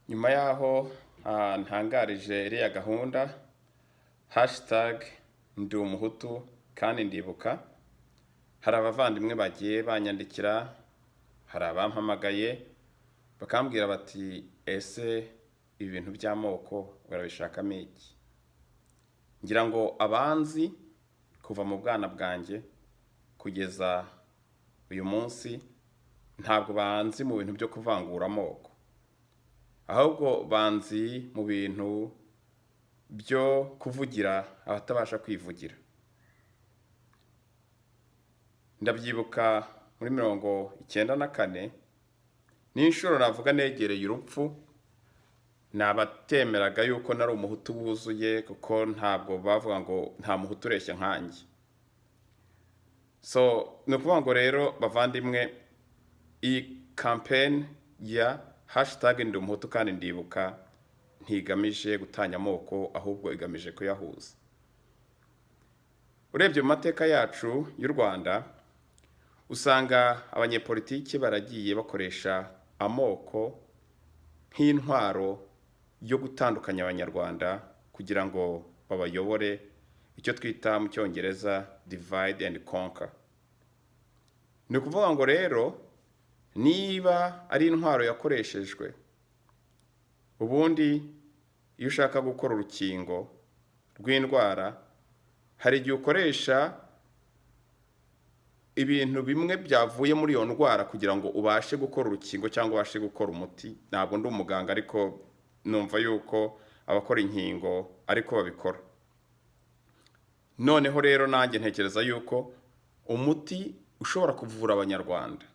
Nyuma y'aho ntangarije iriya gahunda #NdiUmuhutuKandiNdibuka, hari abavandimwe bagiye banyandikira, hari abampamagaye bakambwira bati: "Ese ibi bintu by'amoko urabishakamo iki?" Ngira ngo abanzi kuva mu bwana bwanjye kugeza uyu munsi ntabwo banzi mu bintu byo kuvangura amoko, ahubwo banzi mu bintu byo kuvugira abatabasha kwivugira. Ndabyibuka muri 94, n'inshuro navuga negereye urupfu, ni abatemeraga yuko nari Umuhutu wuzuye, kuko ntabwo bavuga ngo nta Muhutu ureshya nkanjye. So ni ukuvuga ngo rero, bavandimwe, iyi campaign ya #NdiUmuhutuKandiNdibuka ntigamije gutanya amoko, ahubwo igamije kuyahuza. Urebye mu mateka yacu y'u Rwanda, usanga abanyepolitiki baragiye bakoresha amoko nk'intwaro yo gutandukanya Abanyarwanda kugira ngo babayobore, icyo twita mu Cyongereza "divide and conquer". Ni ukuvuga ngo rero niba ari intwaro yakoreshejwe, ubundi iyo ushaka gukora urukingo rw'indwara, hari igihe ukoresha ibintu bimwe byavuye muri iyo ndwara kugira ngo ubashe gukora urukingo cyangwa ubashe gukora umuti. Ntabwo ndi umuganga, ariko numva yuko abakora inkingo ariko babikora. Noneho rero nanjye ntekereza yuko umuti ushobora kuvura Abanyarwanda,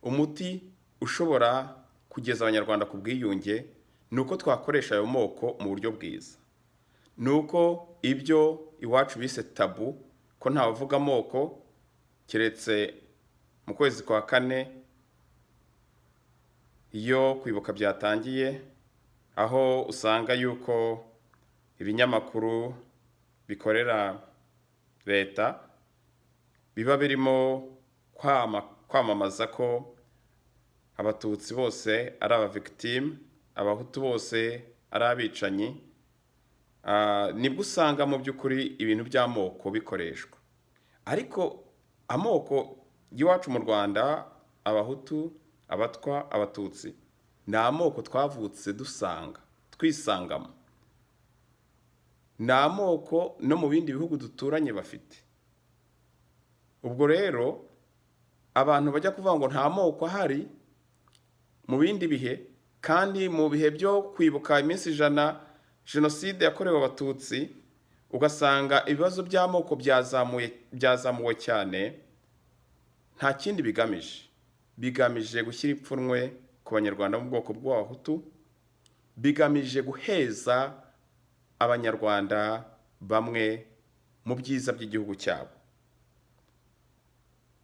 umuti ushobora kugeza Abanyarwanda ku bwiyunge, ni uko twakoresha ayo moko mu buryo bwiza. Ni uko ibyo iwacu bise taboo, ko ntawavuga amoko keretse mu kwezi kwa kane iyo kwibuka byatangiye, aho usanga yuko ibinyamakuru bikorera leta biba birimo kwamamaza ko Abatutsi bose ari aba victime, Abahutu bose ari abicanyi. Nibwo usanga mu by'ukuri ibintu by'amoko bikoreshwa. Ariko amoko y'iwacu mu Rwanda, Abahutu, Abatwa, Abatutsi, ni amoko twavutse dusanga twisangamo, ni amoko no mu bindi bihugu duturanye bafite. Ubwo rero abantu bajya kuvuga ngo nta moko ahari mu bindi bihe, kandi mu bihe byo kwibuka iminsi 100 jenoside yakorewe Abatutsi, ugasanga ibibazo by'amoko byazamuye, byazamuwe cyane, nta kindi bigamije, bigamije gushyira ipfunwe ku Banyarwanda bo mu bwoko bw'Abahutu, bigamije guheza Abanyarwanda bamwe mu byiza by'igihugu cyabo.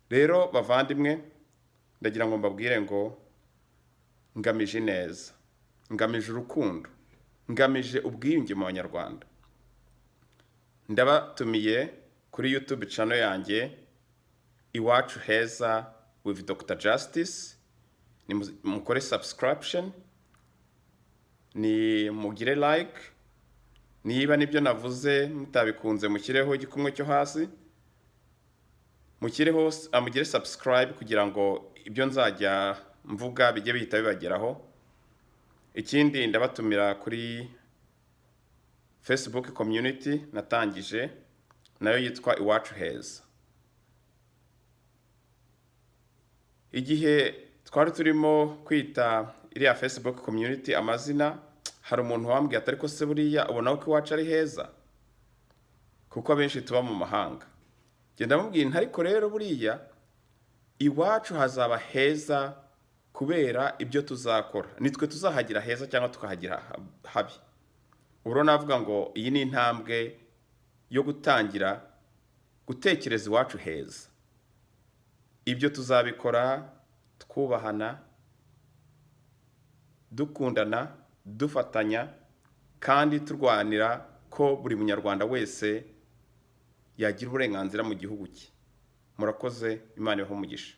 Rero bavandimwe, ndagira ngo mbabwire ngo ngamije ineza, ngamije urukundo, ngamije ubwiyunge mu Banyarwanda. Ndabatumiye kuri YouTube channel yanjye, Iwacu Heza with Dr Justice. Ni mukore subscription, ni mugire like. Niba nibyo navuze mutabikunze, mushyireho igikumwe cyo hasi, mushyireho, mugire subscribe kugira ngo ibyo nzajya mvuga bijye bihita bibageraho. Ikindi, ndabatumira kuri Facebook community natangije, nayo yitwa Iwacu Heza. Igihe twari turimo kwita iriya Facebook community amazina, hari umuntu wambwiye ati: "Ariko se buriya ubona ko iwacu ari heza, kuko abenshi tuba mu mahanga?" Genda mubwira nti: "Ariko rero buriya iwacu hazaba heza kubera ibyo tuzakora. Nitwe tuzahagira heza cyangwa tukahagira habi." Ubu rero navuga ngo iyi ni intambwe yo gutangira gutekereza iwacu heza. Ibyo tuzabikora twubahana, dukundana, dufatanya kandi turwanira ko buri Munyarwanda wese yagira uburenganzira mu gihugu cye. Murakoze, Imana ibahe umugisha.